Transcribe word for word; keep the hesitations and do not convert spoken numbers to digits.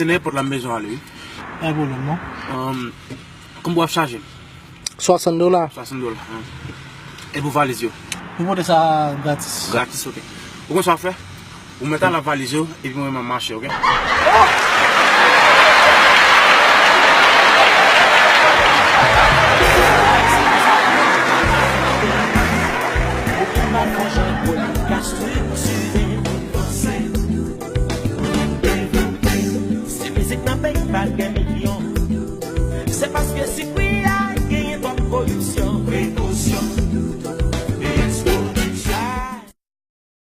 Se nan èpòt la m bezwen ale, wi. Pa gen pwoblèm, non. Konbyen w ap chaje m? Swasant dola. Swasant dola. E pou valiz yo? Nou pote sa gratis. Gratis, ok. Ou konn sa w ap fè? Ou mèt al ak valiz yo, epi mwen menm m ap mache, ok? Si mizik nan peyi pa gen milyon, se paske sikwi a genyen twòp koripsyon.